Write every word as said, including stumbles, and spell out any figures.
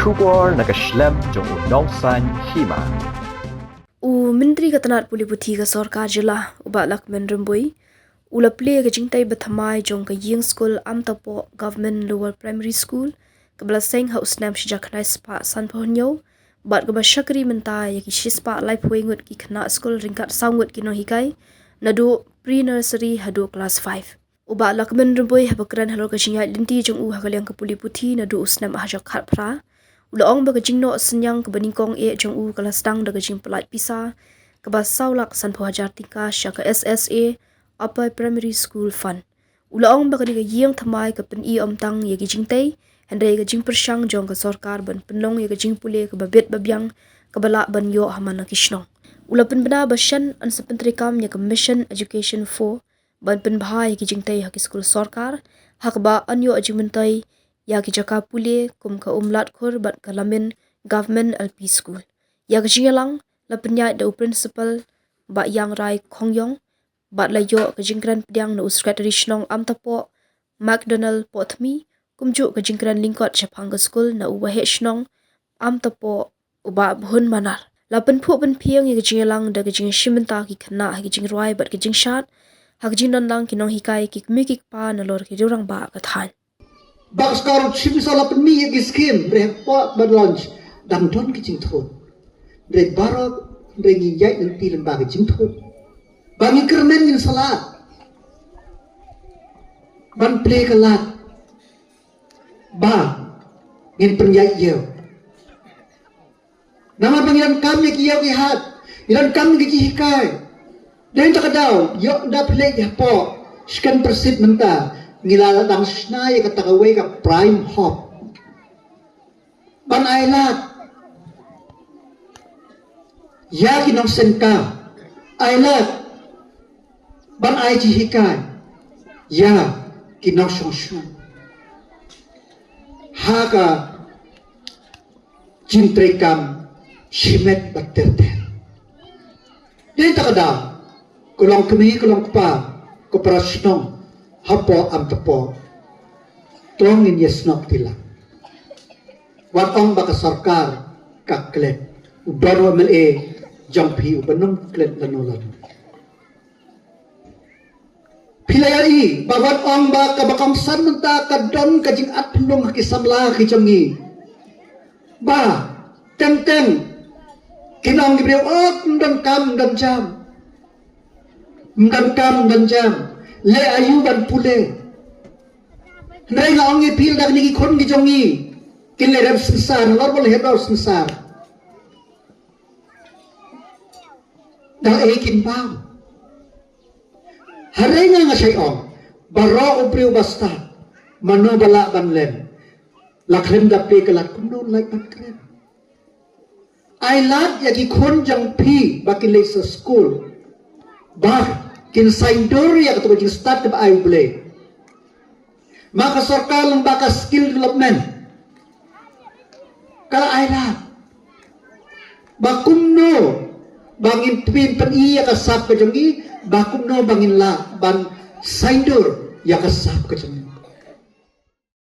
Khubor na ka shlem jong u Nongsaiñ Hima. U Myntri ka tnat pule puthi ka sorkar jylla, u Bah Lahkmen Rymbui, u la plie ka jingtei ba thymmai jong ka ïing skul Amtapoh Government Lower Primary School, kaba la seng ha u snem shi hajar khyndai spah sanphew hynñiew, bad kaba shakri mynta ïa ki shi spah laiphew ngut ki khynnah skul ryngkat saw ngut ki nonghikai, naduh pre-nursery haduh class five. U Bah Lahkmen Rymbui haba kren halor ka jingïaid lynti jong u ha ka liang ka pule puthi naduh u snem ar hajar khatphra, u la ong ba ka jingnoh synñiang kaba nyngkong eh jong u ka la sdang da ka jingpynlait pisa kaba saw lak sanphew hajar tyngka sha ka S S A Upper Primary School Fund. U la ong ba kane ka ïing thymmai ka pyni ym tang ïa ki jingtei, hynrei ka jingpyrshang jong ka sorkar ban pynlong ïa ka jingpule kaba bit ba biang kaba lah ban ïoh ha man la ki shnong. U la pynbna ba shen yn sa pyntreikam ïa ka Mission Education four ban pynbha ïa ki jingtei ha ki skul sorkar, ha kaba yn ïoh jingmyntoi ïa ki jaka pule kum ka Umlatkhur bad ka Lamin Government L P School. Ïa ka jingïalang la pynïaid da u Principal Bah Iangrai Khongïong, bad la ïoh ka jingkren pdiang na u Secretary Shnong Amtapoh, McDonald Pohthmi, kumjuh ka jingkren lyngkot shaphang ka skul na u Waheh Shnong Amtapoh, u Bah Bhun Manar. La pynphuh pynphieng ïa ka jingïalang da ka jingshim bynta ki khynnah ha ka jingrwai bad ka jingshad, ha ka jingdon lang ki nonghikai, ki kmie ki kpa nalor ki rangbah ka thaiñ. Ba ka sorkar Sing Sar la pynmih ïa ki skim, hynrei hapoh ban launch dang don ki jingthut. Hynrei baroh, hynrei ngi ïaid lynti lyngba ki jingthut. Ba ngi kyrmen ngin sa lad ban plie ka lad ba ngin pynïaid ïew. Namar ba ngi donkam ïa ki ïew ki hat, ngi donkam ïa ki jinghikai. Dei na kata ka daw, ïoh da phi leit hapoh Shkynpyrsit mynta, ngi la dang shna ïa kata kawei ka Prime Hub. Ban ailad ïa ki nongseng kam, ailad ban ai jinghikai ïa ki nongshong shnong ha ka jingtreikam shimet bad ter ter. Dei na kata ka daw, ko longkmie ko longkpa, ko para shnong hapoh Amtapoh, to ngin ïasnoh kti lang. Wat ong ba ka sorkar ka klet, u don u M L A jong phi uba nym klet lano lano. Phi la ïohi ba wat ong ba kaba kongsan mynta ka don ka jingat pynlong ha ki samla ki jong ngi. Ba teng teng kin ong ki briew, oh, ym donkam ym don jam. Ym donkam ym don jam. Leh aïu ban pule? Hynrei nga ong ïa phi, lada kine ki khun ki jong ngi kin leh rep synsar, nalor ba leh rep synsar, da ei kin bam? Hynrei nga, nga shai ong, baroh u briew ba stad, mano ba lah ban leh, la khlem da plie ka lad kumno un lait ban kren? Ailad ïa ki khun jong phi ba kin leit sha skul, ba kin saiñdur ïa kato ka jingstad kaba ai U Blei. Ma ka sorkar lyngba ka skill development ka la ailad ba kumno ba ngin pyn, pyni ïa ka sap ka jong ngi, ba kumno ba ngin lah ban saiñdur ïa ka sap ka jong ngi.